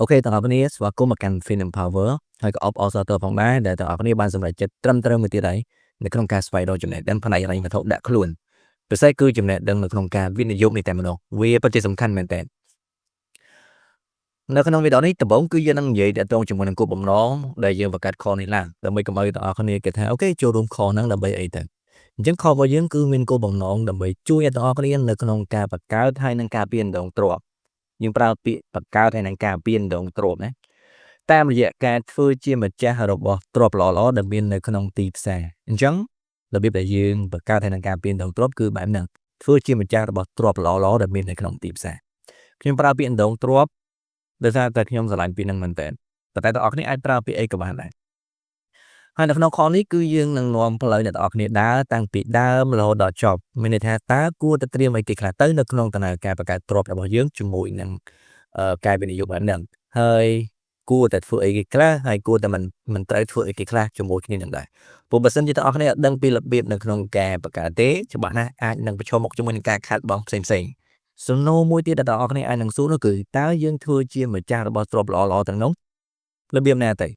OK ទាំងអស់គ្នាស្វាគមន៍មកកាន់ Fin Empower ហើយក៏អបអរសាទរផងដែរដែលទាំងអស់គ្នាបានសម្រេចចិត្តត្រឹមត្រូវមួយទៀតហើយនៅក្នុងការស្វែងរកចំណេះដឹងផ្នែកហិរញ្ញវត្ថុដាក់ខ្លួនពិសេសគឺចំណេះដឹងនៅក្នុងការវិនិយោគនេះតែម្ដងវាពិតជាសំខាន់មែនតើនៅក្នុងវីដេអូនេះដំបូងគឺយើងនឹងនិយាយទាក់ទងជាមួយនឹងគោលបំណងដែលយើងបង្កើត course នេះឡើងដើម្បីកុំឲ្យទាំងអស់គ្នាគិតថា OK ចូលរួម course ហ្នឹងដើម្បីអីទៅអញ្ចឹង course របស់យើងគឺមានគោលបំណងដើម្បីជួយអ្នកទាំងអស់គ្នានៅក្នុងការបង្កើតហើយនិងការពារដងទ្រព្យយើងប្រើពាក្យបង្កើតហើយនិងការពារដងទ្រព្យណាតាមរយៈការធ្វើជាម្ចាស់របស់ទ្រព្យល្អៗដែលមាននៅក្នុងទីផ្សារអញ្ចឹងរបៀបដែលយើងបង្កើតហើយនឹងការពារដងទ្រព្យគឺបែបហ្នឹងធ្វើជាម្ចាស់របស់ទ្រព្យល្អៗដែលមាននៅក្នុងទីផ្សារខ្ញុំប្រើពាក្យដងទ្រព្យដោយសារតែខ្ញុំស្រឡាញ់ពាក្យហ្នឹងមែនតើប៉ុន្តែទាំងអស់គ្នាអាចប្រើពាក្យអីក៏បានដែរហើយនៅក្នុងខនេះគឺយើងនឹងនាំផ្លូវអ្នកទាំងអស់គ្នាដើរតាំងពីដើមរហូតដល់ចប់មានន័យថាតើគួរតែត្រៀមអីគេខ្លះទៅនៅក្នុងដំណើរការបង្កើតទ្រព្យរបស់យើងជាមួយនឹងការវិនិយោគបែបហ្នឹងហើយគួរតែធ្វើអីគេខ្លះហើយគួរតែមិនត្រូវធ្វើអីគេខ្លះជាមួយគ្នានឹងដែរព្រោះបើសិនជាទាំងអស់គ្នាអត់ដឹងពីរបៀបនៅក្នុងការបង្កើតទេច្បាស់ណាស់អាចនឹងប្រឈមមុខជាមួយនឹងការខាតបង់ផ្សេងផ្សេងសំណួរមួយទៀតដែលទាំងអស់គ្នាអាចនឹងសួរនោះគឺតើយើងធ្វើជាម្ចាស់របស់ទ្រព្យល្អៗទាំងនោះរបៀបណាទៅ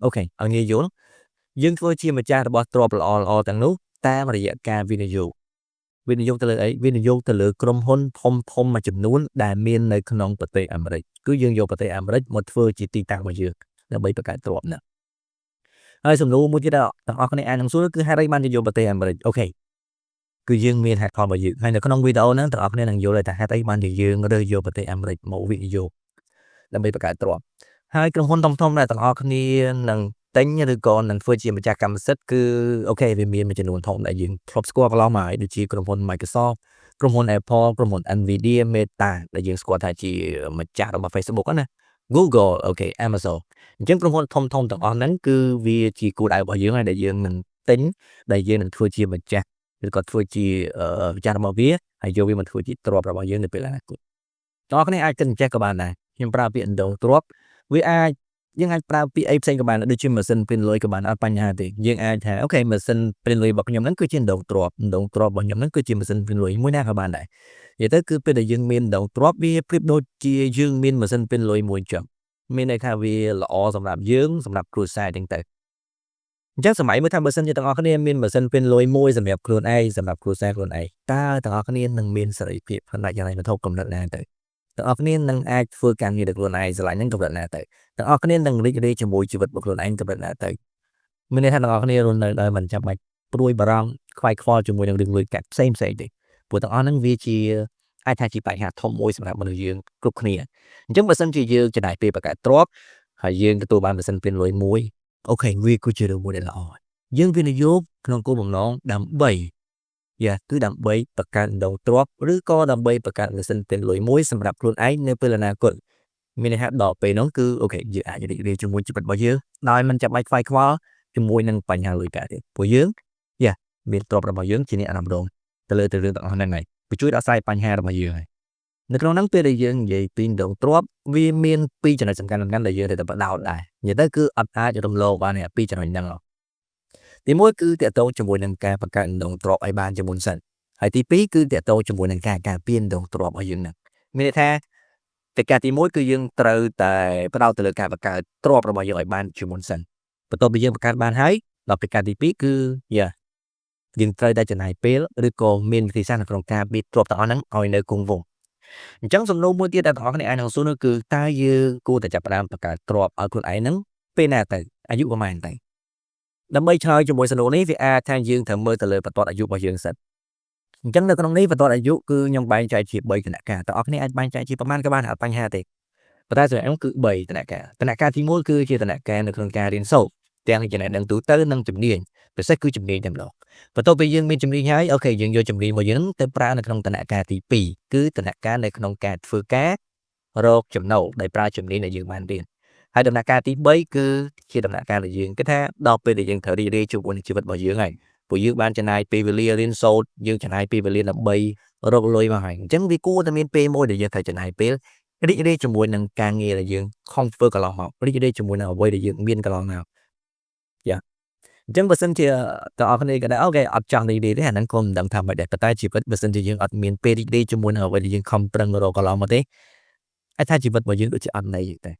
OK ឲ្យងាយយល់យើងធ្វើជាម្ចាស់របស់ទ្រព្យល្អៗទាំងនោះតាមរយៈការវិនិយោគវិនិយោគទៅលើអីវិនិយោគទៅលើក្រុមហ៊ុនធំធំមួយចំនួនដែលមាននៅក្នុងប្រទេសអាមេរិកគឺយើងយកប្រទេសអាមេរិកមកធ្វើជាទីតាំងរបស់យើងដើម្បីបង្កើតទ្រព្យហ្នឹងហើយសំណួរមួយទៀតទាំងអស់គ្នាអាចនឹងសួរគឺហេតុអីបានជាយកប្រទេសអាមេរិក OK គឺយើងមានហេតុផលរបស់យើងហើយនៅក្នុងវីដេអូហ្នឹងទាំងអស់គ្នានឹងយល់ថាហេតុអីបានជាយើងរើសយកប្រទេសអាមេរិកមកវិនិយោគដើម្បីបង្កើតទ្រព្យហើយក្រុមហ៊ុនធំៗដែលទាំងអស់គ្នានឹងទិញឬក៏នឹងធ្វើជាម្ចាស់កម្មសិទ្ធិគឺ OK វាមានមួយចំនួនធំដែលយើងធ្លាប់ស្គាល់កន្លងមកហើយដូចជាក្រុមហ៊ុន Microsoft ក្រុមហ៊ុន Apple ក្រុមហ៊ុន Nvidia Meta ដែលយើងស្គាល់ថាជាម្ចាស់របស់ Facebook ណា Google OK Amazon អញ្ចឹងក្រុមហ៊ុនធំៗទាំងអស់ហ្នឹងគឺវាជាគោលដៅរបស់យើងហើយដែលយើងនឹងទិញដែលយើងនឹងធ្វើជាម្ចាស់ឬក៏ធ្វើជាម្ចាស់របស់វាហើយយកវាមកធ្វើជាទ្រព្យរបស់យើងនៅពេលអនាគតទាំងអស់គ្នាអាចគិតអញ្ចេះក៏បានដែរខ្ញុំប្រើពាក្យដងទ្រព្យវាអាចយើងអាចប្រើពាក្យអីផ្សេងក៏បានដូចជាម៉ាស៊ីនព្រិនលុយក៏បានអត់បញ្ហាទេយើងអាចថា OK ម៉ាស៊ីនព្រិនលុយរបស់ខ្ញុំហ្នឹងគឺជាដងទ្រព្យដងទ្រព្យរបស់ខ្ញុំហ្នឹងគឺជាម៉ាស៊ីនព្រិនលុយមួយណាក៏បានដែរនិយាយទៅគឺពេលដែលយើងមានដងទ្រព្យវាប្រៀបដូចជាយើងមានម៉ាស៊ីនព្រិនលុយមួយចឹងមានន័យថាវាល្អសម្រាប់យើងសម្រាប់គ្រួសារអញ្ចឹងទៅអញ្ចឹងសម័យមើលថាបើសិនជាទាំងអស់គ្នាមានម៉ាស៊ីនព្រិនលុយមួយសម្រាប់ខ្លួនឯងសម្រាប់គ្រួសារខ្លួនឯងតើទាំងអស់គ្នានឹងមានសេរីភាពផ្នែកយ៉ាងណាវត្ថុកម្រិតណាទៅទាំងអស់គ្នានឹងអាចធ្វើការងារដោយខ្លួនឯងស្រឡាញ់នឹងកម្រិតណាទៅទាំងអស់គ្នានឹងរីករាយជាមួយជីវិតរបស់ខ្លួនឯងកម្រិតណាទៅមានន័យថាទាំងអស់គ្នារស់នៅដោយមិនចាំបាច់ព្រួយបារម្ភខ្វាយខ្វល់ជាមួយនឹងរឿងលុយកាក់ផ្សេងផ្សេងទេព្រោះទាំងអស់ហ្នឹងវាជាអាចថាជាបញ្ហាធំមួយសម្រាប់មនុស្សយើងគ្រប់គ្នាអញ្ចឹងបើសិនជាយើងចំណាយពេលបង្កើតទ្រព្យហើយយើងទទួលបានម៉ាស៊ីនព្រិនលុយមួយ OK វាគឺជារឿងមួយដែលល្អយើងវិនិយោគក្នុងគោលបំណងដើម្បីយ៉ាគឺដើម្បីបង្កើតដងទ្រព្យឬក៏ដើម្បីបង្កើតម៉ាស៊ីនព្រិនលុយមួយសម្រាប់ខ្លួនឯងនៅពេលអនាគតមានន័យថាដល់ពេលហ្នឹងគឺ OK យើងអាចរីករាយជាមួយជីវិតរបស់យើងដោយមិនចាំបាច់ខ្វាយខ្វល់ជាមួយនឹងបញ្ហាលុយកាក់ទេព្រោះយើងយ៉ាមានទ្រព្យរបស់យើងជាអ្នករំរងទៅលើទៅរឿងទាំងអស់ហ្នឹងហើយវាជួយដោះស្រាយបញ្ហារបស់យើងហើយនៅក្នុងហ្នឹងពេលដែលយើងនិយាយពីដងទ្រព្យវាមានពីរចំណុចសំខាន់ៗដែលយើងត្រូវតែបដោតដែរនិយាយទៅគឺអត់អាចរំលងបានទេពីរចំណុចហ្នឹងទីមួយគឺទាក់ទងជាមួយនឹងការបង្កើតដងទ្រព្យឲ្យបានជាមុនសិនហើយទីពីរគឺទាក់ទងជាមួយនឹងការការពារដងទ្រព្យរបស់យើងហ្នឹងមានន័យថាកិច្ចការទី1គឺយើងត្រូវតែផ្ដោតទៅលើការបង្កើតទ្រព្យរបស់យើងឲ្យបានជាមុនសិនបន្ទាប់ពីយើងបង្កើតបានហើយដល់កិច្ចការទី2គឺយ៉ាយើងត្រូវតែចំណាយពេលឬក៏មានវិធីសាស្ត្រនៅក្នុងការបៀតទ្រព្យទាំងអស់ហ្នឹងឲ្យនៅគង់វង្សអញ្ចឹងសំណួរមួយទៀតដែលបងប្អូនអាចនឹងសួរនោះគឺតើយើងគួរតែចាប់ផ្ដើមបង្កើតទ្រព្យឲ្យខ្លួនឯងហ្នឹងពេលណាទៅអាយុប្រហែលទៅដើម្បីឆ្លើយជាមួយសំណួរនេះវាអាចថាយើងត្រូវមើលទៅលើបន្ទាត់អាយុរបស់យើងសិនអញ្ចឹងនៅក្នុងនេះបន្ទាត់អាយុគឺខ្ញុំបែងចែកជា3ដំណាក់កាលបងប្អូនអាចបែងចែកជាប្រមាណក៏បានអត់បញ្ហាទេប៉ុន្តែសម្រាប់ខ្ញុំគឺ3ដំណាក់កាលដំណាក់កាលទី1គឺជាដំណាក់កាលនៅក្នុងការរៀនសូត្រទាំងចំណេះដឹងទូទៅនិងជំនាញពិសេសគឺជំនាញតែម្ដងបន្ទាប់ពីយើងមានជំនាញហើយ OK យើងយកជំនាញរបស់យើងទៅប្រើនៅក្នុងដំណាក់កាលទី2គឺដំណាក់កាលនៅក្នុងការធ្វើការរកចំណូលដោយប្រើជំនាញដែលយើងបានរៀនហើយដំណាក់កាលទី3គឺជាដំណាក់កាលដែលយើងគិតថាដល់ពេលដែលយើងត្រូវរីករាយជាមួយនឹងជីវិតរបស់យើងហើយព្រោះយើងបានចំណាយពេលវេលារៀនសូត្រយើងចំណាយពេលវេលាដើម្បីរកលុយមកហើយអញ្ចឹងវាគួរតែមានពេលមួយដែលយើងត្រូវចំណាយពេលរីករាយជាមួយនឹងការងារដែលយើងខំធ្វើកន្លងមករីករាយជាមួយនឹងអ្វីដែលយើងមានកន្លងមកយ៉ាអញ្ចឹងបើសិនជាទាំងអស់គ្នាក៏ដែរ OK អត់ចង់រីករាយទេអាហ្នឹងក៏មិនដឹងថាម៉េចដែរប៉ុន្តែជីវិតបើសិនជាយើងអត់មានពេលរីករាយជាមួយនឹងអ្វីដែលយើងខំប្រឹងរកកន្លងមកទេអាចថាជីវិតរបស់យើងដូចជាអត់ន័យទេ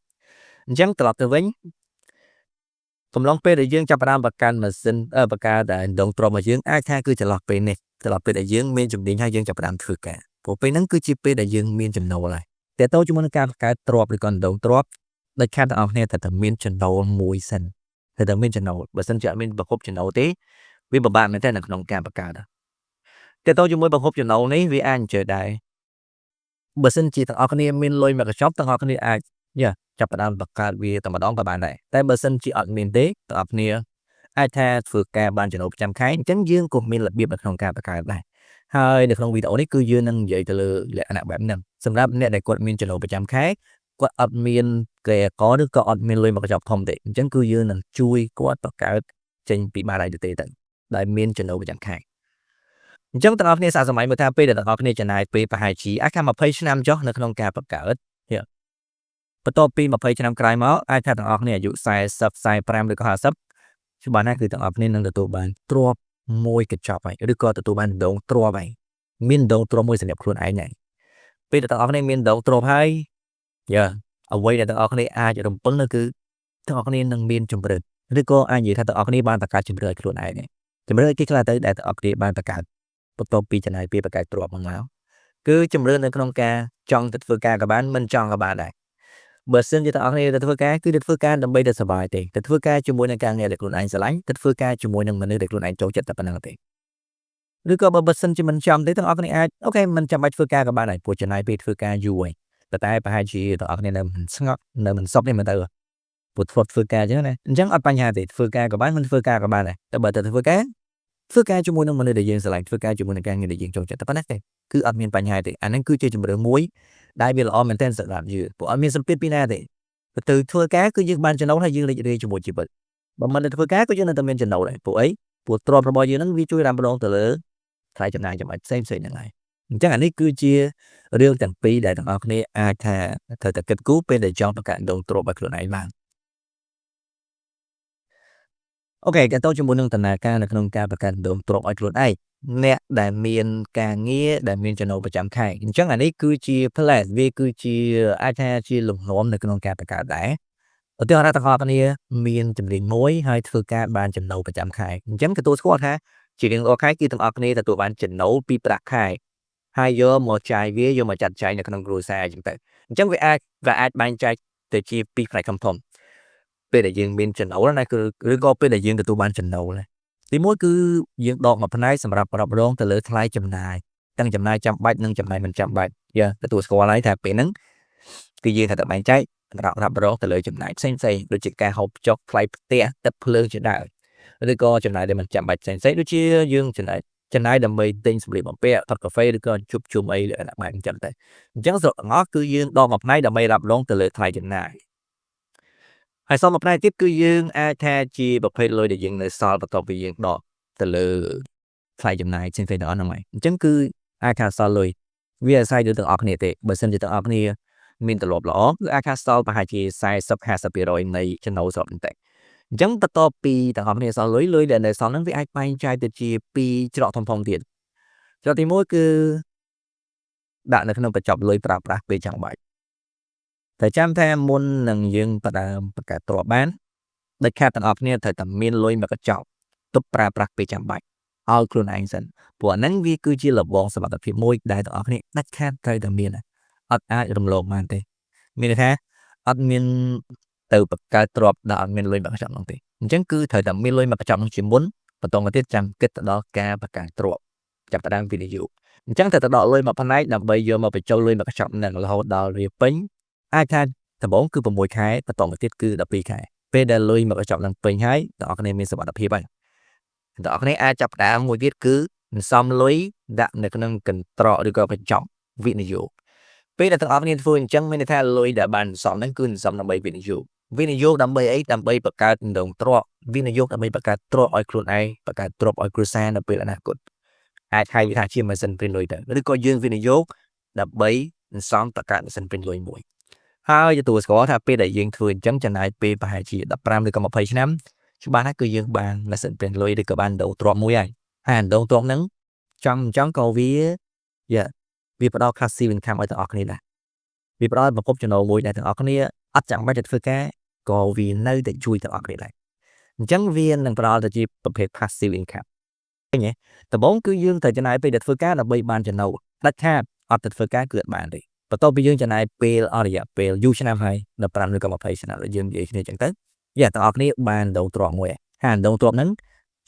អញ្ចឹងត្រឡប់ទៅវិញកំឡុងពេលដែលយើងចាប់ផ្ដើមបង្កើតម៉ាស៊ីនបង្កើតតែដងទ្រព្យរបស់យើងអាចថាគឺចន្លោះពេលនេះចន្លោះពេលដែលយើងមានជំនាញហើយយើងចាប់ផ្ដើមធ្វើការព្រោះពេលហ្នឹងគឺជាពេលដែលយើងមានចំណូលហើយតើតើជាមួយនឹងការបង្កើតទ្រព្យឬក៏ដងទ្រព្យដាច់ខាតទាំងអស់គ្នាត្រូវតែមានចំណូលមួយសិនត្រូវតែមានចំណូលបើសិនជាអត់មានប្រភពចំណូលទេវាពិបាកមែនទែននៅក្នុងការបង្កើតតើតើជាមួយប្រភពចំណូលនេះវាអាចអញ្ជើដែរបើសិនជាទាំងអស់គ្នាមានលុយមកកញ្ចប់ទាំងអស់គ្នាអាចយ៉ាចាប់ផ្ដើមបង្កើតវាតែម្ដងក៏បានដែរតែបើសិនជាអត់មានទេទាំងអស់គ្នាអាចថាធ្វើការបានចំណូលប្រចាំខែអញ្ចឹងយើងក៏មានរបៀបនៅក្នុងការបង្កើតដែរហើយនៅក្នុងវីដេអូនេះគឺយើងនឹងនិយាយទៅលើលក្ខណៈបែបហ្នឹងសម្រាប់អ្នកដែលគាត់មានចំណូលប្រចាំខែគាត់អត់មានគេអកឬក៏អត់មានលុយមកកញ្ចប់ធំទេអញ្ចឹងគឺយើងនឹងជួយគាត់បង្កើតចេញពីបាតដៃទៅទេទៅដែលមានចំណូលប្រចាំខែអញ្ចឹងទាំងអស់គ្នាសាកសម័យមើលថាពេលដែលទាំងអស់គ្នាចំណាយពេលប្រហែលជាអាចថា20ឆ្នាំចុះនៅក្នុងការបង្កើតបន្ទាប់ពី20ឆ្នាំក្រោយមកអាចថាទាំងអស់គ្នាអាយុ40 45ឬក៏50ច្បាស់ណាស់គឺទាំងអស់គ្នានឹងទទួលបានទ្រព្យមួយកញ្ចប់ហើយឬក៏ទទួលបានដងទ្រព្យហើយមានដងទ្រព្យមួយសម្រាប់ខ្លួនឯងហើយពេលដែលទាំងអស់គ្នាមានដងទ្រព្យហើយយ៉ាអ្វីដែលទាំងអស់គ្នាអាចរំពឹងនោះគឺទាំងអស់គ្នានឹងមានជម្រើសឬក៏អាចនិយាយថាទាំងអស់គ្នាបានបង្កើតជម្រើសឲ្យខ្លួនឯងជម្រើសគេខ្លះទៅដែលទាំងអស់គ្នាបានបង្កើតបន្ទាប់ពីចំណាយពេលបង្កើតទ្រព្យមកគឺជម្រើសនៅក្នុងការចង់ទៅធ្វើការក៏បានមិនចង់ក៏បានដែរបើសិនជាទាំងអស់គ្នាទៅធ្វើការគឺទៅធ្វើការដើម្បីតែសប្បាយទេទៅធ្វើការជាមួយនឹងការងារដែលខ្លួនឯងស្រឡាញ់ទៅធ្វើការជាមួយនឹងមនុស្សដែលខ្លួនឯងចូលចិត្តតែប៉ុណ្្នឹងទេឬក៏បើសិនជាមិនចំទេទាំងអស់គ្នាអាច okay មិនចាំបាច់ធ្វើការក៏បានដែរព្រោះចំណាយពេលធ្វើការយូរហើយតែតែប្រហែលជាទាំងអស់គ្នានៅមិនស្ងប់នៅមិនសុខទេមើលទៅព្រោះធ្លាប់ធ្វើការអញ្ចឹងណាអញ្ចឹងអត់បញ្ហាទេធ្វើការក៏បានមិនធ្វើការក៏បានដែរតែបើទៅធ្វើការធ្វើការជាមួយនឹងមនុស្សដែលយើងស្រឡាញ់ធ្វើការជាមួយនឹងការងារដែលយើងចូលចិត្តតែប៉ុណ្ណេះទេគឺអត់មានបញ្ហាទេអាហ្នឹងគឺជាជម្រើសមួយដែលវាល្អមែនទែនសម្រាប់យើងព្រោះអត់មានសម្ពាធពីណាទេទៅធ្វើការគឺយើងបានចំណូលហើយយើងរីករាយជាមួយជីវិតបើមិនទៅធ្វើការក៏យើងនៅតែមានចំណូលដែរព្រោះអីព្រោះទ្រព្យរបស់យើងហ្នឹងវាជួយរ៉ាំរងទៅលើថ្លៃចំណាយចាំបាច់ផ្សេងផ្សេងហ្នឹងហើយអញ្ចឹងអានេះគឺជារឿងទាំងពីរដែលទាំងអស់គ្នាអាចថាត្រូវតែគិតគូរពេលដែលចង់បង្កើតដងទ្រព្យឲ្យខ្លួនឯងបាន okay តើតើជាមួយនឹងដំណើរការនៅក្នុងការបង្កើតដងទ្រព្យឲ្យខ្លួនឯងអ្នកដែលមានការងារដែលមានចំណូលប្រចាំខែអញ្ចឹងអានេះគឺជា plan វាគឺជាអាចថាជាលំនាំនៅក្នុងការបង្កើតដែរឧទាហរណ៍ថាទាំងអស់គ្នាមានជំនាញមួយហើយធ្វើការបានចំណូលប្រចាំខែអញ្ចឹងទទួលស្គាល់ថាជារៀងរាល់ខែគឺទាំងអស់គ្នាទទួលបានចំណូលពីប្រាក់ខែហើយយកមកចាយវាយកមកចាត់ចែងនៅក្នុងគ្រួសារអញ្ចឹងទៅអញ្ចឹងវាអាចបែងចែកទៅជាពីរផ្នែកធំធំពេលដែលយើងមានចំណូលណាគឺឬក៏ពេលដែលយើងទទួលបានចំណូលណាទីមួយគឺយើងដកមួយផ្នែកសម្រាប់រ៉ាប់រងទៅលើថ្លៃចំណាយទាំងចំណាយចាំបាច់និងចំណាយមិនចាំបាច់យ៉ាទទួលស្គាល់ហើយថាពេលហ្នឹងគឺយើងត្រូវតែបែងចែកសម្រាប់រ៉ាប់រងទៅលើចំណាយផ្សេងផ្សេងដូចជាការហូបចុកថ្លៃផ្ទះទឹកភ្លើងជាដើមឬក៏ចំណាយដែលមិនចាំបាច់ផ្សេងផ្សេងដូចជាយើងចំណាយចំណាយដើម្បីទិញសម្លៀកបំពាក់ថតកាហ្វេឬក៏ជួបជុំអីលក្ខណៈបែបអញ្ចឹងទៅអញ្ចឹងសរុបទាំងអស់គឺយើងដកមួយផ្នែកដើម្បីរ៉ាប់រងទៅលើថ្លៃចំណាយហើយសល់មួយផ្នែកទៀតគឺយើងអាចថាជាប្រភេទលុយដែលយើងនៅសល់បន្ទាប់ពីយើងដកទៅលើថ្លៃចំណាយផ្សេងៗទាំងអស់ហ្នឹងហើយអញ្ចឹងគឺអាចថាសល់លុយវាអាស្រ័យលើទាំងអស់គ្នាទេបើសិនជាទាំងអស់គ្នាមានទម្លាប់ល្អគឺអាចថាសល់ប្រហែលជា40 50%នៃចំណូលសរុបហ្នឹងទៅអញ្ចឹងបន្ទាប់ពីទាំងអស់គ្នាសល់លុយលុយដែលនៅសល់ហ្នឹងវាអាចបែងចែកទៅជាពីរច្រកធំៗទៀតច្រកទី1គឺដាក់នៅក្នុងកញ្ចប់លុយប្រើប្រាស់ពេលចាំបាច់តែចាំថាមុននឹងយើងផ្ដើមបង្កើតទ្រព្យបានដាច់ខាតទាំងអស់គ្នាត្រូវតែមានលុយមកកញ្ចប់ទុកប្រើប្រាស់ពេលចាំបាច់ឲ្យខ្លួនឯងសិនព្រោះអាហ្នឹងវាគឺជាលបងសមត្ថភាពមួយដែលទាំងអស់គ្នាដាច់ខាតត្រូវតែមានអត់អាចរំលងបានទេមានន័យថាអត់មានទៅបង្កើតទ្រព្យដែលអត់មានលុយមកកញ្ចប់នោះទេអញ្ចឹងគឺត្រូវតែមានលុយមកកញ្ចប់នោះជាមុនបន្តមកទៀតចាំគិតទៅដល់ការបង្កើតទ្រព្យចាប់ផ្ដើមវិនិយោគអញ្ចឹងត្រូវតែដកលុយមួយផ្នែកដើម្បីយកមកបញ្ចូលលុយមកកញ្ចប់នឹងរហូតដល់វាពេញអាចថាដំបូងគឺ6ខែបន្តមកទៀតគឺ12ខែពេលដែលលុយមកកញ្ចប់នឹងពេញហើយទាំងអស់គ្នាមានសុវត្ថិភាពហើយទាំងអស់គ្នាអាចចាប់ផ្ដើមមួយទៀតគឺសន្សំលុយដាក់នៅក្នុងកន្ត្រកឬក៏កញ្ចប់វិនិយោគពេលដែលទាំងអស់គ្នាធ្វើអញ្ចឹងមានន័យថាលុយដែលបានសន្សំហ្នឹងគឺសន្សំដើម្បីវិនិយោគវិនិយោគដើម្បីអីដើម្បីបង្កើតដងទ្រព្យវិនិយោគដើម្បីបង្កើតទ្រព្យឲ្យខ្លួនឯងបង្កើតទ្រព្យឲ្យគ្រួសារនៅពេលអនាគតអាចហៅវាថាជាម៉ាស៊ីនព្រិនលុយទៅឬក៏យើងវិនិយោគដើម្បីសន្សំបង្កើតម៉ាស៊ីនព្រិនលុយមួយហើយទទួលស្គាល់ថាពេលដែលយើងធ្វើអញ្ចឹងចំណាយពេលប្រហែលជា15ឬក៏20ឆ្នាំច្បាស់ណាស់គឺយើងបានម៉ាស៊ីនព្រិនលុយឬក៏បានដងទ្រព្យមួយហើយហើយដងទ្រព្យហ្នឹងចង់មិនចង់ក៏វាយ៉ាវាផ្ដល់ passive income ឲ្យទាំងអស់គ្នាដែរវាផ្ដល់ប្រភពចំណូលមួយដែលទាំងអស់គ្នាអត់ចាំបាច់ទៅធ្វើការ ក៏វានៅតែជួយទាំងអស់គ្នាដែរអញ្ចឹងវានឹងផ្ដល់ទៅជាប្រភេទ passive income ឃើញទេដំបូងគឺយើងត្រូវចំណាយពេលទៅធ្វើការដើម្បីបានចំណូលដាច់ខាតអត់ទៅធ្វើការគឺអត់បានទេបន្ទាប់ពីយើងចំណាយពេលអស់រយៈពេលយូរឆ្នាំហើយ15ឬក៏20ឆ្នាំដែលយើងនិយាយគ្នាអញ្ចឹងទៅយ៉ាទាំងអស់គ្នាបានដងទ្រព្យមួយហើយដងទ្រព្យហ្នឹង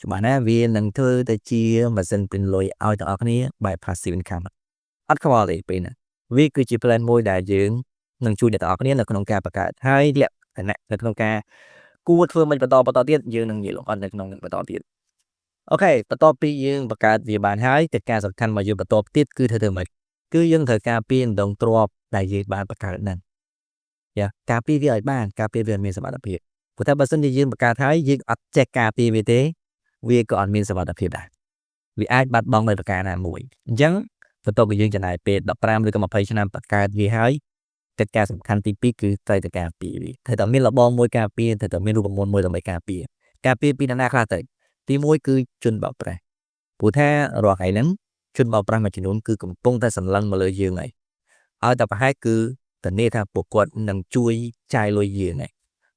ច្បាស់ណាស់វានឹងធ្វើទៅជាម៉ាស៊ីន print លុយឲ្យទាំងអស់គ្នាបែប passive income អត់ខ្វល់ទេពេលហ្នឹងវាគឺជា plan មួយដែលយើងនឹងជួយអ្នកទាំងអស់គ្នានៅក្នុងការបង្កើតហើយលក្ខណៈនៅក្នុងការគួរធ្វើមិនបន្តបន្តទៀតយើងនឹងនិយាយលម្អិតនៅក្នុងនឹងបន្តទៀត OK បន្ទាប់ពីយើងបង្កើតវាបានហើយកិច្ចការសំខាន់របស់យើងបន្តទៀតគឺធ្វើធ្វើម៉េចគឺយើងត្រូវការពារដងទ្រព្យដែលយើងបានបង្កើតហ្នឹងយ៉ាការពារវាឲ្យបានការពារវាឲ្យមានសុវត្ថិភាពព្រោះតែបើសិនជាយើងបង្កើតហើយយើងអត់ចេះការពារវាទេវាក៏អត់មានសុវត្ថិភាពដែរវាអាចបាត់បង់ដោយប្រការណាមួយអញ្ចឹងបន្ទាប់ពីយើងចំណាយពេល15ឬក៏20ឆ្នាំបង្កើតវាហើយកិច្ចការសំខាន់ទី2គឺត្រូវតែការពារវាត្រូវតែមានលបងមួយការពារត្រូវតែមានរូបមន្តមួយដើម្បីការពារការពារពីនរណាខ្លះទៅទី1គឺជនបោកប្រាស់ព្រោះថារាល់ថ្ងៃហ្នឹងជនបោកប្រាស់មួយចំនួនគឺកំពុងតែសម្លឹងមកលើយើងហើយឲ្យតែប្រហែលគឺធានាថាពួកគាត់នឹងជួយចាយលុយយើងហើ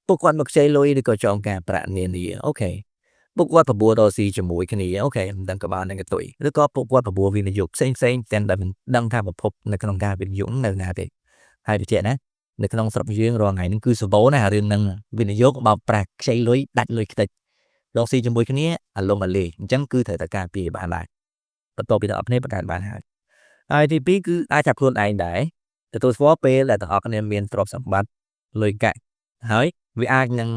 យពួកគាត់មកខ្ចីលុយឬក៏ចងការប្រាក់នានា OK ពួកគាត់បបួលរកស៊ីជាមួយគ្នា OK មិនដឹងក្បាលនឹងកតុយឬក៏ពួកគាត់បបួលវិនិយោគផ្សេងផ្សេងទាំងដែលមិនដឹងថាប្រភពនៅក្នុងការវិនិយោគនៅណាទេហើយបញ្ជាក់ណានៅក្នុងស្រុកយើងរាល់ថ្ងៃហ្នឹងគឺសម្បូរណាស់រឿងហ្នឹងវិនិយោគបោកប្រាស់ខ្ចីលុយដាច់លុយខ្ទេចរកស៊ីជាមួយគ្នាអាលំអាលេអញ្ចឹងគឺត្រូវតែការពារបានដែរបន្ទាប់ពីទាំងអស់គ្នាបង្កើតបានហើយហើយទី2គឺអាចចាប់ខ្លួនឯងដែរទទួលស្គាល់ពេលដែលទាំងអស់គ្នាមានទ្រព្យសម្បត្តិលុយកាក់ហើយវាអាចនឹ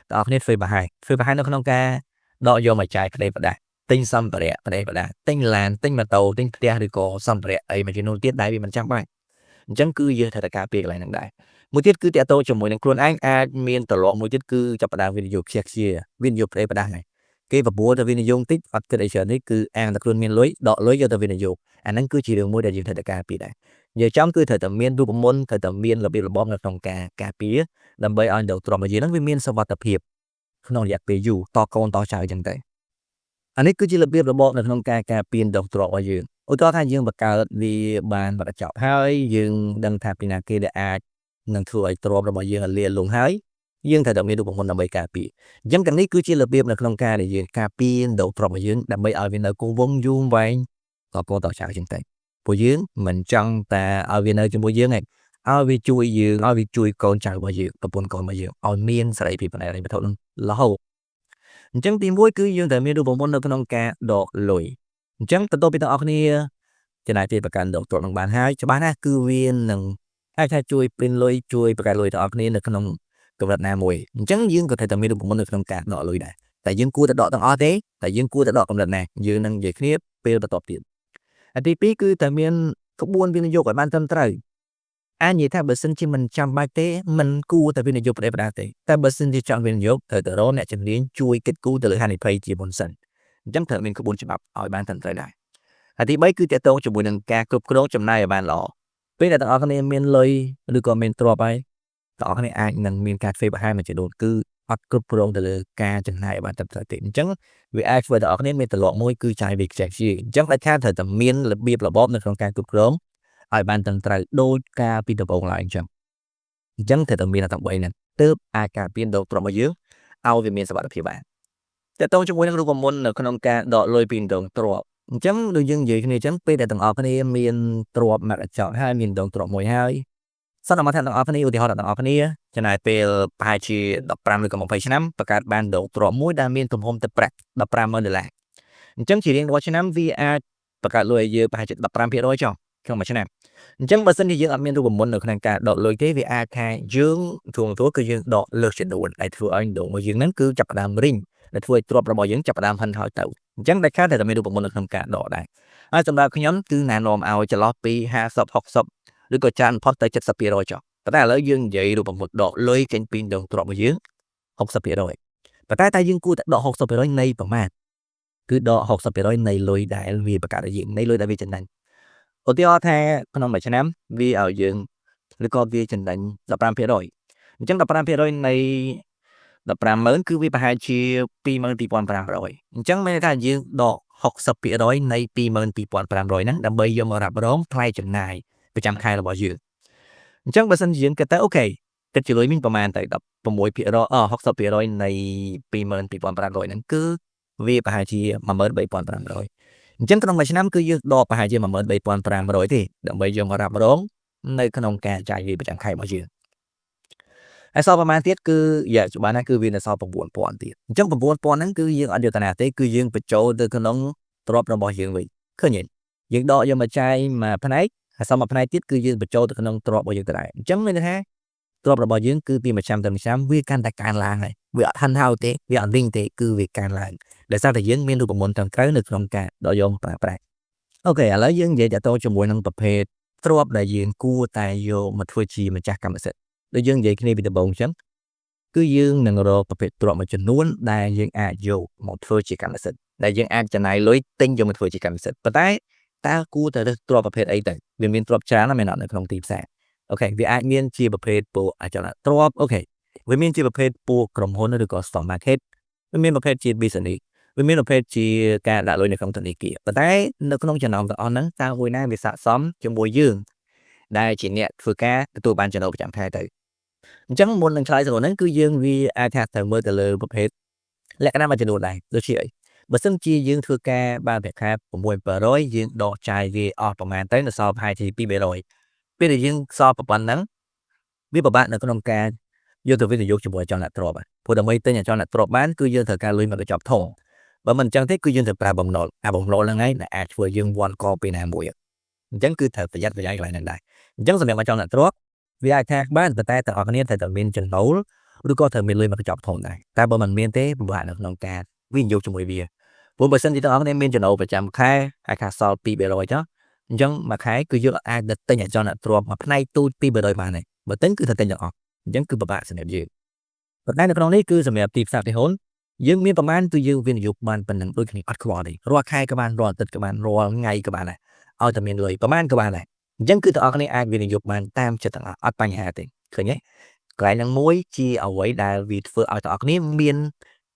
ងទាំងអស់គ្នាធ្វើប្រហែសធ្វើប្រហែសនៅក្នុងការដកយកមកចាយផ្ដេសផ្ដាស់ទិញសម្ភារៈផ្ដេសផ្ដាស់ទិញឡានទិញម៉ូតូទិញផ្ទះឬក៏សម្ភារៈអីមួយចំនួនទៀតដែលវាមិនចាំបាច់អញ្ចឹងគឺយើងត្រូវតែការពារកន្លែងហ្នឹងដែរមួយទៀតគឺតាក់ទងជាមួយនឹងខ្លួនឯងអាចមានទម្លាប់មួយទៀតគឺចាប់ផ្ដើមវិនិយោគខ្ជះខ្ជាវិនិយោគផ្ដេសផ្ដាស់ហ្នឹងគេបបួលទៅវិនិយោគតិចអត់គិតអីច្រើននេះគឺអាងតែខ្លួនមានលុយដកលុយយកទៅវិនិយោគអាហ្នឹងគឺជារឿងមួយដែលយើងត្រូវតែការពារដែរនិយាយចំគឺត្រូវតែមានរូបមន្តត្រូវតែមានរបៀបរបបនៅក្នុងការការពារដើម្បីឲ្យដងទ្រព្យរបស់យើងហ្នឹងវាមានសុវត្ថិភាពក្នុងរយៈពេលយូរតកូនតចៅអញ្ចឹងទៅអានេះគឺជារបៀបរបបនៅក្នុងការការពារដងទ្រព្យរបស់យើងឧទាហរណ៍ថាយើងបង្កើតវាបានបកញ្ចប់ហើយយើងដឹងថាពីណាគេដែលអាចនឹងធ្វើឲ្យទ្រព្យរបស់យើងឲ្យលាលងហើយយើងត្រូវតែមានរូបមន្តដើម្បីការពារអញ្ចឹងទាំងនេះគឺជារបៀបនៅក្នុងការដែលយើងការពារដងទ្រព្យរបស់យើងដើម្បីឲ្យវានៅគង់វង្សយូរវែងតកូនតចៅអញ្ចឹងទៅព្រោះយើងមិនចង់តែឲ្យវានៅជាមួយយើងទេឲ្យវាជួយយើងឲ្យវាជួយកូនចៅរបស់យើងប្រពន្ធកូនរបស់យើងឲ្យមានសេរីភាពផ្នែកហិរញ្ញវត្ថុនឹងរហូតអញ្ចឹងទី1គឺយើងត្រូវមានរូបមន្តនៅក្នុងការដកលុយអញ្ចឹងបន្ទាប់ពីទាំងអស់គ្នាចំណាយពេលប្រកាន់ដកទ្រព្យនឹងបានហើយច្បាស់ណាស់គឺវានឹងអាចថាជួយ print លុយជួយបង្កើតលុយទាំងអស់គ្នានៅក្នុងកម្រិតណាមួយអញ្ចឹងយើងក៏ត្រូវតែមានរូបមន្តនៅក្នុងការដកលុយដែរតែយើងគួរតែដកទាំងអស់ទេតែយើងគួរតែដកកម្រិតណាយើងនឹងនិយាយគ្នាពេលបន្ទាប់ទៀតហើយទី2គឺតែមានក្បួនវិនិយោគឲ្យបានត្រឹមត្រូវអាចនិយាយថាបើសិនជាមិនចាំបាច់ទេមិនគួរតែវិនិយោគផ្ដេសផ្ដាសទេតែបើសិនជាចង់វិនិយោគត្រូវតែរកអ្នកជំនាញជួយគិតគូរទៅលើហានិភ័យជាមុនសិនអញ្ចឹងត្រូវមានក្បួនច្បាប់ឲ្យបានត្រឹមត្រូវដែរហើយទី3គឺតាក់ទងជាមួយនឹងការគ្រប់គ្រងចំណាយឲ្យបានល្អពេលដែលទាំងអស់គ្នាមានលុយឬក៏មានទ្រព្យហើយទាំងអស់គ្នាអាចនឹងមានការធ្វើប្រហែលមួយចំនួនគឺអត់គ្រប់គ្រងទៅលើការចំណាយឲ្យបានត្រឹមត្រូវទេអញ្ចឹងវាអាចធ្វើឲ្យទាំងអស់គ្នាមានទម្លាប់មួយគឺចាយវាខ្ជះខ្ជាយអញ្ចឹងដាច់ខាតត្រូវតែមានរបៀបរបបនៅក្នុងការគ្រប់គ្រងឲ្យបានត្រឹមត្រូវដូចកាលពីដំបូងឡើយអញ្ចឹងអញ្ចឹងត្រូវតែមានទាំង3ហ្នឹងទើបអាចការពារដកទ្រព្យរបស់យើងឲ្យវាមានសុវត្ថិភាពបានតើតើជាមួយនឹងរូបមន្តនៅក្នុងការដកលុយពីដងទ្រព្យអញ្ចឹងដូចយើងនិយាយគ្នាអញ្ចឹងពេលដែលទាំងអស់គ្នាមានទ្រព្យមកកញ្ចក់ហើយមានដងទ្រព្យមួយហើយសន្មតថាទាំងអស់គ្នាឧទាហរណ៍ថាទាំងអស់គ្នាចំណាយពេលប្រហែលជា15ឬក៏20ឆ្នាំបង្កើតបានដងទ្រព្យមួយដែលមានទំហំទឹកប្រាក់150,000ដុល្លារអញ្ចឹងជារៀងរាល់ឆ្នាំវាអាចបង្កើតលុយឲ្យយើងប្រហែលជា15%ចុះក្នុងមួយឆ្នាំអញ្ចឹងបើសិនជាយើងអត់មានរូបមន្តនៅក្នុងការដកលុយទេវាអាចថាយើងធួងធួគឺយើងដកលើសចំនួនដែលធ្វើឲ្យដងរបស់យើងហ្នឹងគឺចាប់ផ្ដើមរីងដែលធ្វើឲ្យទ្រព្យរបស់យើងចាប់ផ្ដើមហិនហោចទៅអញ្ចឹងដាច់ខាតត្រូវតែមានរូបមន្តនៅក្នុងការដកដែរហើយសម្រាប់ខ្ញុំគឺណែនាំឲ្យចន្លោះពី50 60ឬក៏ច្រើនបំផុតទៅ70%ចុះប៉ុន្តែឥឡូវយើងនិយាយរូបមន្តដកលុយចេញពីដងទ្រព្យរបស់យើង60%ប៉ុន្តែតើយើងគួរតែដក60%នៃប្រមាណគឺដក60%នៃលុយដែលវាបង្កើតឲ្យយើងនៃលុយដែលវាចំណេញឧទាហរណ៍ថាក្នុងមួយឆ្នាំវាឲ្យយើងឬក៏វាចំណេញ15%អញ្ចឹង15%នៃ150,000គឺវាប្រហែលជា22,500អញ្ចឹងមានន័យថាយើងដក60%នៃ22,500ហ្នឹងដើម្បីយកមករ៉ាប់រងថ្លៃចំណាយប្រចាំខែរបស់យើងអញ្ចឹងបើសិនជាយើងគិតទៅ OK គិតជាលុយវិញប្រហែលទៅ16%អ60%នៃ22,500ហ្នឹងគឺវាប្រហែលជា13,500អញ្ចឹងក្នុងមួយឆ្នាំគឺយើងដកប្រហែលជា13,500ទេដើម្បីយកមករ៉ាប់រងនៅក្នុងការចាយវាប្រចាំខែរបស់យើងហើយសល់ប្រហែលទៀតគឺយ៉ាច្បាស់ណាស់គឺវានៅសល់9000ទៀតអញ្ចឹង9000ហ្នឹងគឺយើងអត់យកតាណាទេគឺយើងបញ្ចូលទៅក្នុងទ្រព្យរបស់យើងវិញឃើញទេយើងដកយកមកចាយមួយផ្នែកហើយសល់មួយផ្នែកទៀតគឺយើងបញ្ចូលទៅក្នុងទ្រព្យរបស់យើងទៅដែរអញ្ចឹងមានន័យថាទ្រព្យរបស់យើងគឺពីមួយឆ្នាំទៅមួយឆ្នាំវាកាន់តែកើនឡើងហើយវាអត់ហិនហោចទេវាអត់វិញទេគឺវាកើនឡើងដោយសារតែយើងមានរូបមន្តត្រឹមត្រូវនៅក្នុងការដកយកមកប្រើប្រាស់OK ឥឡូវយើងនិយាយតទៅជាមួយនឹងប្រភេទទ្រព្យដែលយើងគួរតែយកមកធ្វើជាម្ចាស់កម្មសិទ្ធិដូចយើងនិយាយគ្នាពីដំបូងអញ្ចឹងគឺយើងនឹងរកប្រភេទទ្រព្យមួយចំនួនដែលយើងអាចយកមកធ្វើជាកម្មសិទ្ធិដែលយើងអាចចំណាយលុយទិញយកមកធ្វើជាកម្មសិទ្ធិប៉ុន្តែតើគួរតែរើសទ្រព្យប្រភេទអីទៅវាមានទ្រព្យច្រើនណាស់មែនអត់នៅក្នុងទីផ្សារ OK វាអាចមានជាប្រភេទពួកអចលនទ្រព្យ OK វាមានជាប្រភេទពួកក្រុមហ៊ុនឬក៏ stock market វាមានប្រភេទជា business វាមានប្រភេទជាការដាក់លុយនៅក្នុងធនាគារប៉ុន្តែនៅក្នុងចំណោមទាំងអស់ហ្នឹងតើមួយណាវាស័ក្តិសមជាមួយយើងដែលជាអ្នកធ្វើការទទួលបានចំណូលប្រចាំខែទៅអញ្ចឹងមុននឹងឆ្លើយសំណួរហ្នឹងគឺយើងវាអាចថាត្រូវមើលទៅលើប្រភេទលក្ខណៈមួយចំនួនដែរដូចជាអីបើសិនជាយើងធ្វើការបានប្រាក់ខែ6 700យើងដកចាយវាអស់ប្រហែលទៅនៅសល់ប្រហែលជា2 300ពេលដែលយើងសល់ប៉ុណ្ណឹងវាពិបាកនៅក្នុងការយកទៅវិនិយោគជាមួយអចលនទ្រព្យព្រោះដើម្បីទិញអចលនទ្រព្យបានគឺយើងត្រូវការលុយមកកញ្ចប់ធំបើមិនអញ្ចឹងទេគឺយើងត្រូវប្រើបំណុលអាបំណុលហ្នឹងឯងដែលអាចធ្វើយើងវ័ណ្ឌកពេលណាមួយអញ្ចឹងគឺត្រូវប្រយ័ត្នប្រយែងកន្លែងហ្នឹងដែរអញ្ចឹងសម្រាប់អចលនទ្រព្យវាអាចថាបានប៉ុន្តែទាំងអស់គ្នាត្រូវតែមានចំណូលឬក៏ត្រូវមានលុយមកកញ្ចប់ធំដែរតែបើមិនមានទេពិបាកនៅក្នុងការវិនិយោគជាមួយវាព្រោះបើសិនជាទាំងអស់គ្នាមានចំណូលប្រចាំខែអាចថាសល់2 300ចុះអញ្ចឹងមួយខែគឺយើងអាចទៅទិញអចលនទ្រព្យមួយផ្នែកទូច2 300បានដែរបើទិញគឺត្រូវទិញទាំងអស់អញ្ចឹងគឺពិបាកសម្រាប់យើងប៉ុន្តែនៅក្នុងនេះគឺសម្រាប់ទីផ្សារផ្ទះហ៊ុនយើងមានប្រមាណគឺយើងវិនិយោគបានប៉ុណ្ណឹងដូចគ្នាអត់ខ្វល់ទេរាល់ខែក៏បានរាល់អាទិត្យក៏បានរាល់ថ្ងៃក៏បានដែរឲ្យតែមានលុយប្រមាណក៏បានដែរអញ្ចឹងគឺទាំងអស់គ្នាអាចវិនិយោគបានតាមចិត្តទាំងអស់អត់បញ្ហាទេឃើញទេកន្លែងហ្នឹងមួយជាអ្វីដែលវាធ្វើឲ្យទាំងអស់គ្នាមាន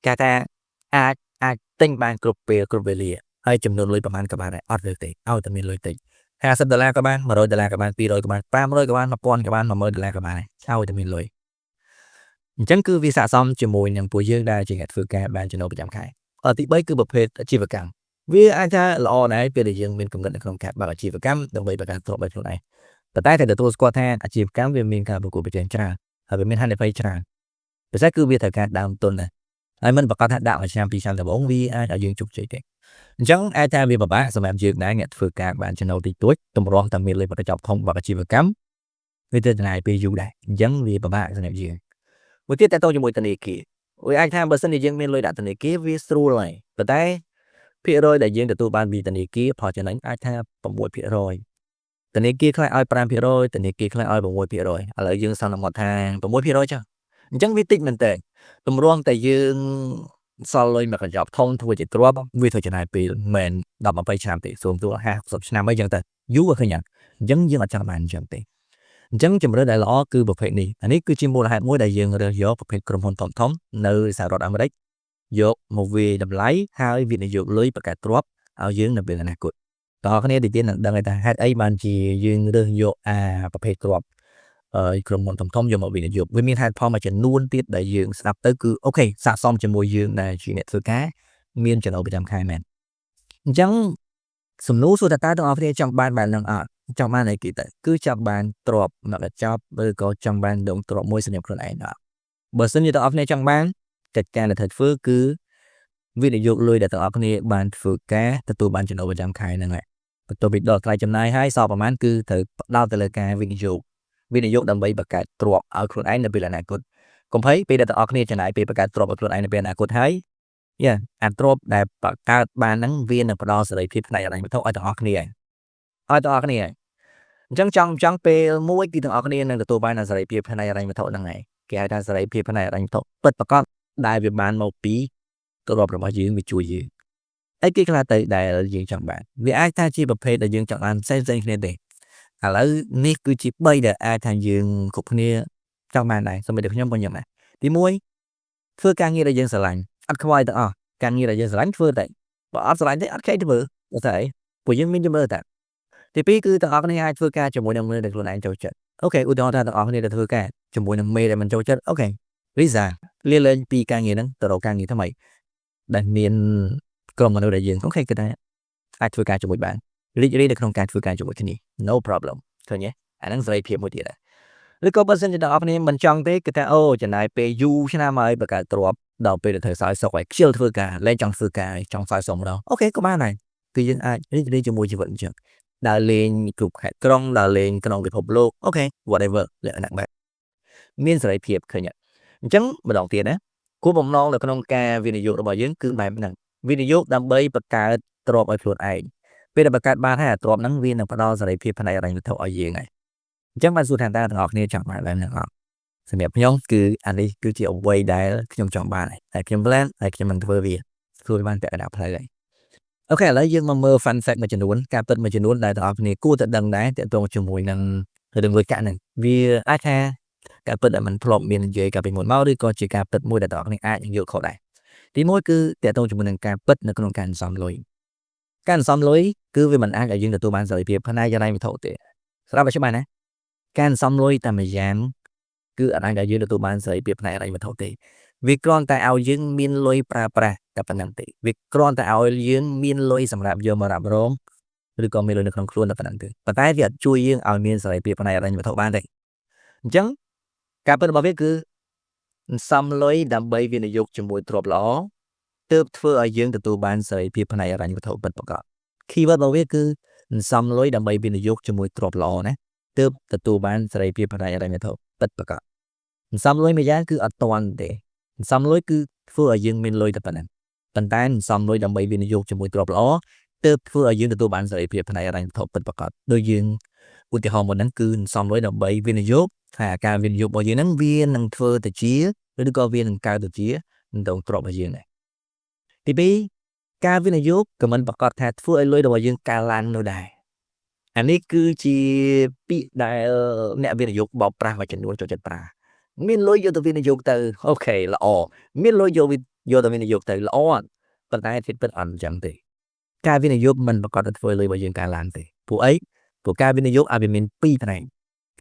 គេថាអាចអាចទិញបានគ្រប់ពេលគ្រប់វេលាហើយចំនួនលុយប្រមាណក៏បានដែរអត់រើសទេឲ្យតែមានលុយតិច50ដុល្លារក៏បាន100ដុល្លារក៏បាន200ក៏បាន500ក៏បាន1000ក៏បាន10000ដុល្លារក៏បានដែរឲ្យតែមានលុយអញ្ចឹងគឺវាស័ក្តិសមជាមួយនឹងពួកយើងដែលជាអ្នកធ្វើការបានចំណូលប្រចាំខែទី3គឺប្រភេទអាជីវកម្មវាអាចថាល្អដែរពេលដែលយើងមានកម្រិតនៅក្នុងការបើកអាជីវកម្មដើម្បីបង្កើតទ្រព្យដោយខ្លួនឯងប៉ុន្តែតែទទួលស្គាល់ថាអាជីវកម្មវាមានការប្រកួតប្រជែងច្រើនហើយវាមានហានិភ័យច្រើនពិសេសគឺវាត្រូវការដើមទុនដែរហើយមិនប្រកាសថាដាក់មួយឆ្នាំពីរឆ្នាំដំបូងវាអាចឲ្យយើងជោគជ័យទេអញ្ចឹងអាចថាវាពិបាកសម្រាប់យើងដែរអ្នកធ្វើការបានចំណូលតិចតួចទម្រាំតែមានលុយមកកញ្ចប់ធំបើកអាជីវកម្មវាទៅចំណាយពេលយូរដែរអញ្ចឹងវាពិបាកសម្រាប់យើងមួយទៀតតទៅជាមួយធនាគារវាអាចថាបើសិនជាយើងមានលុយដាក់ធនាគារវាស្រួលហើយប៉ុន្តែភាគរយដែលយើងទទួលបានពីធនាគារផលចំណេញអាចថា6%ធនាគារខ្លះឲ្យ5%ធនាគារខ្លះឲ្យ6%ឥឡូវយើងសន្មតថា6%ចុះអញ្ចឹងវាតិចមែនតើទម្រាំតែយើងសល់លុយមកកញ្ចប់ធំធ្វើជាទ្រព្យវាត្រូវចំណាយពេលមិន10 20ឆ្នាំទេសូមទួ50 60ឆ្នាំអីចឹងទៅយូរឃើញអត់អញ្ចឹងយើងអត់ចង់បានអញ្ចឹងទេអញ្ចឹងជម្រើសដែលល្អគឺប្រភេទនេះអានេះគឺជាមូលហេតុមួយដែលយើងរើសយកប្រភេទក្រុមហ៊ុនធំៗនៅសហរដ្ឋអាមេរិកយកមកវាយតម្លៃហើយវិនិយោគលុយបង្កើតទ្រព្យឲ្យយើងនៅពេលអនាគតតើគ្នាទីទៀតនឹងដឹងថាហេតុអីបានជាយើងរើសយកអាប្រភេទទ្រព្យក្រុមហ៊ុនធំៗយកមកវិនិយោគវាមានហេតុផលមួយចំនួនទៀតដែលយើងស្ដាប់ទៅគឺ OK ស័ក្តិសមជាមួយយើងដែលជាអ្នកធ្វើការមានចំណូលប្រចាំខែមែនអញ្ចឹងសំណួរសួរថាតើទាំងអស់គ្នាចង់បានបែបហ្នឹងអត់ចង់បានអីគេទៅគឺចង់បានទ្រព្យមកកញ្ចប់ឬក៏ចង់បានដងទ្រព្យមួយសម្រាប់ខ្លួនឯងអត់បើសិនជាទាំងអស់គ្នាចង់បានកិច្ចការដែលត្រូវធ្វើគឺវិនិយោគលុយដែលទាំងអស់គ្នាបានធ្វើការទទួលបានចំណូលប្រចាំខែហ្នឹងហើយបន្ទាប់ពីដកថ្លៃចំណាយហើយសល់ប្រហែលគឺត្រូវផ្ដោតទៅលើការវិនិយោគវិនិយោគដើម្បីបង្កើតទ្រព្យឲ្យខ្លួនឯងនៅពេលអនាគតកុំភ័យពេលដែលទាំងអស់គ្នាចំណាយពេលបង្កើតទ្រព្យឲ្យខ្លួនឯងនៅពេលអនាគតហើយយ៉ាអាទ្រព្យដែលបង្កើតបានហ្នឹងវានឹងផ្ដល់សេរីភាពផ្នែកហិរញ្ញវត្ថុឲ្យទាំងអស់គ្នាឲ្យទាំងអស់គ្នាអញ្ចឹងចង់ចង់ពេលមួយគឺទាំងអស់គ្នានឹងទទួលបានសេរីភាពផ្នែកហិរញ្ញវត្ថុហ្នឹងឯងគេហៅថាសេរីភាពផ្នែកហិរញ្ញវត្ថុពិតប្រាកដដែលវាបានមកពីទ្រព្យរបស់យើងវាជួយយើងអីគេខ្លះទៅដែលយើងចង់បានវាអាចថាជាប្រភេទដែលយើងចង់បានផ្សេងផ្សេងគ្នាទេឥឡូវនេះគឺជា3ដែលអាចថាយើងគ្រប់គ្នាចង់បានដែរសូម្បីតែខ្ញុំក៏ខ្ញុំដែរទី1ធ្វើការងារដែលយើងស្រឡាញ់អត់ខ្វល់ទាំងអស់ការងារដែលយើងស្រឡាញ់ធ្វើតែបើអត់ស្រឡាញ់ទេអត់ខ្ចីធ្វើតែអីព្រោះយើងមានជំរឿតែទី2គឺទាំងអស់គ្នាអាចធ្វើការជាមួយនឹងមនុស្សដែលខ្លួនឯងចូលចិត្ត។ Okay ឧទាហរណ៍ថាទាំងអស់គ្នាទៅធ្វើការជាមួយនឹងមេដែលមិនចូលចិត្ត okay resign លាលែងពីការងារហ្នឹងទៅរកការងារថ្មីដែលមានក្រុមមនុស្សដែលយើង okay គិតថាអាចធ្វើការជាមួយបានរីករាយនៅក្នុងការធ្វើការជាមួយគ្នា no problem ឃើញទេអាហ្នឹងសេរីភាពមួយទៀតដែរឬក៏បើសិនជាទាំងអស់គ្នាមិនចង់ទេគឺថាអូចំណាយពេលយូរឆ្នាំហើយបង្កើតទ្រព្យដល់ពេលទៅធ្វើសោយសុខហើយខ្ជិលធ្វើការលែងចង់ធ្វើការចង់សោយសុខម្ដង okay ក៏បានដែរគឺយើងអាចរីករាយជាមួយជីវិតអញ្ចឹងដើរលេងគ្រប់ខេត្តក្រុងដើរលេងក្នុងពិភពលោក okay whatever លក្ខណៈបែបមានសេរីភាពឃើញអត់អញ្ចឹងម្ដងទៀតណាគោលបំណងនៅក្នុងការវិនិយោគរបស់យើងគឺបែបហ្នឹងវិនិយោគដើម្បីបង្កើតទ្រព្យឲ្យខ្លួនឯងពេលដែលបង្កើតបានហើយអាទ្រព្យហ្នឹងវានឹងផ្ដល់សេរីភាពផ្នែកហិរញ្ញវត្ថុឲ្យយើងហើយអញ្ចឹងបានសួរថាតើទាំងអស់គ្នាចង់បានបែបហ្នឹងអត់សម្រាប់ខ្ញុំគឺអានេះគឺជាអ្វីដែលខ្ញុំចង់បានហើយខ្ញុំ plan ហើយខ្ញុំនឹងធ្វើវាធ្វើវាបានពាក់កណ្ដាលផ្លូវហើយ okay ឥឡូវយើងមកមើល fun fact មួយចំនួនការពិតមួយចំនួនដែលទាំងអស់គ្នាគួរតែដឹងដែរទាក់ទងជាមួយនឹងរឿងលុយកាក់ហ្នឹងវាអាចថាការពិតដែលមិនធ្លាប់មាននិយាយកាលពីមុនមកឬក៏ជាការពិតមួយដែលទាំងអស់គ្នាអាចនឹងយល់ខុសដែរទីមួយគឺទាក់ទងជាមួយនឹងការពិតនៅក្នុងការសន្សំលុយការសន្សំលុយគឺវាមិនអាចឲ្យយើងទទួលបានសេរីភាពផ្នែកហិរញ្ញវត្ថុទេស្រាប់តែច្បាស់ណាការសន្សំលុយតែមួយយ៉ាងគឺអត់អាចឲ្យយើងទទួលបានសេរីភាពផ្នែកហិរញ្ញវត្ថុទេវាគ្រាន់តែឲ្យយើងមានលុយប្រើប្រាស់តែប៉ុណ្្នឹងទេវាគ្រាន់តែឲ្យយើងមានលុយសម្រាប់យកមករ៉ាប់រងឬក៏មានលុយនៅក្នុងខ្លួនតែប៉ុណ្្នឹងទេប៉ុន្តែវាអត់ជួយយើងឲ្យមានសេរីភាពផ្នែកហិរញ្ញវត្ថុបានទេអញ្ចឹងការពិតរបស់វាគឺសន្សំលុយដើម្បីវិនិយោគជាមួយទ្រព្យល្អទើបធ្វើឲ្យយើងទទួលបានសេរីភាពផ្នែកហិរញ្ញវត្ថុពិតប្រាកដ keyword របស់វាគឺសន្សំលុយដើម្បីវិនិយោគជាមួយទ្រព្យល្អណាទើបទទួលបានសេរីភាពផ្នែកហិរញ្ញវត្ថុពិតប្រាកដសន្សំលុយមួយយ៉ាងគឺអត់ទាន់ទេសន្សំលុយគឺធ្វើឲ្យយើងមានលុយតែប៉ុណ្្នឹងប៉ុន្តែសន្សំលុយដើម្បីវិនិយោគជាមួយទ្រព្យល្អទើបធ្វើឲ្យយើងទទួលបានសេរីភាពផ្នែកហិរញ្ញវត្ថុពិតប្រាកដដូចយើងឧទាហរណ៍មុនហ្នឹងគឺសន្សំលុយដើម្បីវិនិយោគហើយអាការវិនិយោគរបស់យើងហ្នឹងវានឹងធ្វើទៅជាឬក៏វានឹងកើតទៅជាដងទ្រព្យរបស់យើងដែរទី2ការវិនិយោគក៏មិនប្រាកដថាធ្វើឲ្យលុយរបស់យើងកើនឡើងនោះដែរអានេះគឺជាពាក្យដែលអ្នកវិនិយោគបោកប្រាស់មួយចំនួនចូលចិត្តប្រើមានលុយយកទៅវិនិយោគទៅ okay ល្អមានលុយយកយកទៅវិនិយោគទៅល្អប៉ុន្តែធាតុពិតអត់អញ្ចឹងទេការវិនិយោគមិនប្រាកដថាធ្វើឲ្យលុយរបស់យើងកើនឡើងទេព្រោះអីព្រោះការវិនិយោគអាចវាមានពីរផ្នែក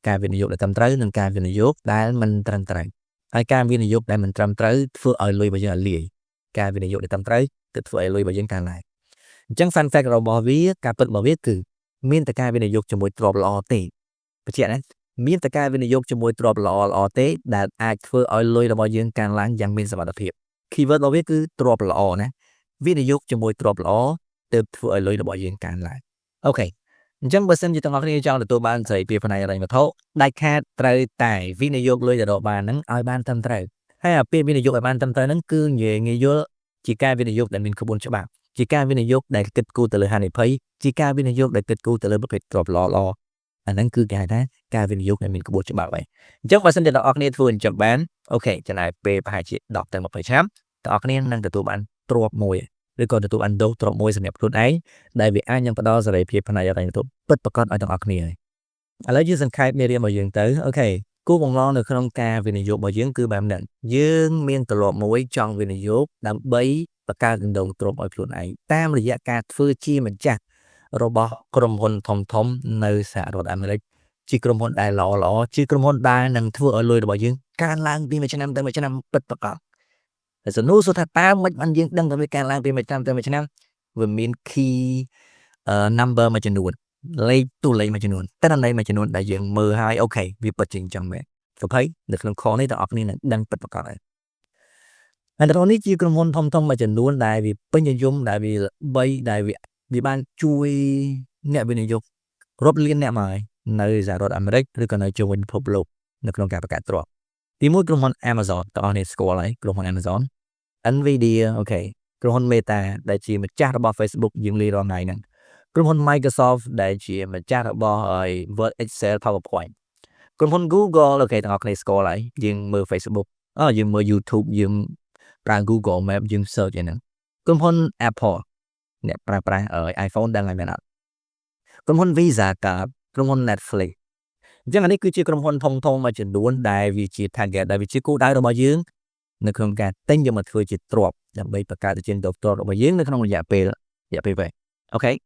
ការវិនិយោគដែលត្រឹមត្រូវនិងការវិនិយោគដែលមិនត្រឹមត្រូវហើយការវិនិយោគដែលមិនត្រឹមត្រូវធ្វើឲ្យលុយរបស់យើងរលាយការវិនិយោគដែលត្រឹមត្រូវគឺធ្វើឲ្យលុយរបស់យើងកើនឡើងអញ្ចឹង fun fact របស់វាការពិតរបស់វាគឺមានតែការវិនិយោគជាមួយទ្រព្យល្អទេបញ្ជាក់ណាមានតែការវិនិយោគជាមួយទ្រព្យល្អល្អទេដែលអាចធ្វើឲ្យលុយរបស់យើងកើនឡើងយ៉ាងមានសុវត្ថិភាព keyword របស់វាគឺទ្រព្យល្អណាវិនិយោគជាមួយទ្រព្យល្អទើបធ្វើឲ្យលុយរបស់យើងកើនឡើង okay អញ្ចឹងបើសិនជាទាំងអស់គ្នាចង់ទទួលបានសេរីភាពផ្នែកហិរញ្ញវត្ថុដាច់ខាតត្រូវតែវិនិយោគលុយដែលរកបានហ្នឹងឲ្យបានត្រឹមត្រូវហើយអាពាក្យវិនិយោគឲ្យបានត្រឹមត្រូវហ្នឹងគឺនិយាយងាយយល់ជាការវិនិយោគដែលមានក្បួនច្បាប់ជាការវិនិយោគដែលគិតគូរទៅលើហានិភ័យជាការវិនិយោគដែលគិតគូរទៅលើប្រភេទទ្រព្យល្អល្អអាហ្នឹងគឺគេហៅថាការវិនិយោគដែលមានក្បួនច្បាប់ហើយអញ្ចឹងបើសិនជាអ្នកនរគ្នាធ្វើអញ្ចឹងបាន okay ចំណាយពេលប្រហែលជា10ទៅ20ឆ្នាំអ្នកនរគ្នានឹងទទួលបានទ្រព្យមួយឬក៏ទទួលបានដូសទ្រព្យមួយសម្រាប់ខ្លួនឯងដែលវាអាចនឹងផ្ដល់សេរីភាពផ្នែកហិរញ្ញវត្ថុពិតប្រាកដឲ្យទាំងអស់គ្នាហើយឥឡូវយើងសង្ខេបមេរៀនរបស់យើងទៅ okay គោលបំណងនៅក្នុងការវិនិយោគរបស់យើងគឺបែបហ្នឹងយើងមានទម្លាប់មួយចង់វិនិយោគដើម្បីបង្កើតដងទ្រព្យឲ្យខ្លួនឯងតាមរយៈការធ្វើជាម្ចាស់របស់ក្រុមហ៊ុនធំធំនៅសហរដ្ឋអាមេរិកជាក្រុមហ៊ុនដែលល្អល្អជាក្រុមហ៊ុនដែលនឹងធ្វើឲ្យលុយរបស់យើងកើនឡើងពីមួយឆ្នាំទៅមួយឆ្នាំពិតប្រាកដហើយសំណួរសួរថាតើមិនបានយើងដឹងថាវាកើនឡើងពីមួយឆ្នាំទៅមួយឆ្នាំវាមាន key number មួយចំនួនលេខតួលេខមួយចំនួនតន័យមួយចំនួនដែលយើងមើលហើយ okay វាពិតជាអញ្ចឹងមែនសុភ័យនៅក្នុង call នេះទាំងអស់គ្នានឹងដឹងពិតប្រាកដហើយហើយដល់នេះជាក្រុមហ៊ុនធំធំមួយចំនួនដែលវាពេញនិយមដែលវាល្បីដែលវាវាបានជួយអ្នកវិនិយោគរាប់លានអ្នកមកហើយនៅសហរដ្ឋអាមេរិកឬក៏នៅជុំវិញពិភពលោកនៅក្នុងការបង្កើតទ្រព្យទីមួយក្រុមហ៊ុន Amazon ទាំងអស់គ្នាស្គាល់ហើយក្រុមហ៊ុន Amazon Nvidia okay ក្រុមហ៊ុន Meta ដែលជាម្ចាស់របស់ Facebook យើងលេងរាល់ថ្ងៃហ្នឹងក្រុមហ៊ុន Microsoft ដែលជាម្ចាស់របស់ Word Excel PowerPoint ក្រុមហ៊ុន Google okay ទាំងអស់គ្នាស្គាល់ហើយយើងមើល Facebook អយើងមើល YouTube យើងប្រើ Google Map យើង search អីហ្នឹងក្រុមហ៊ុន Apple អ្នកប្រើប្រាស់ iPhone ដឹងហើយមែនអត់ក្រុមហ៊ុន Visa Card ក្រុមហ៊ុន Netflix អញ្ចឹងអានេះគឺជាក្រុមហ៊ុនធំៗមួយចំនួនដែលវាជា target ដែលវាជាគោលដៅរបស់យើងនៅក្នុងការទិញយកមកធ្វើជាទ្រព្យដើម្បីបង្កើតជាទ្រព្យរបស់យើងនៅក្នុងរយៈពេលវែង okay។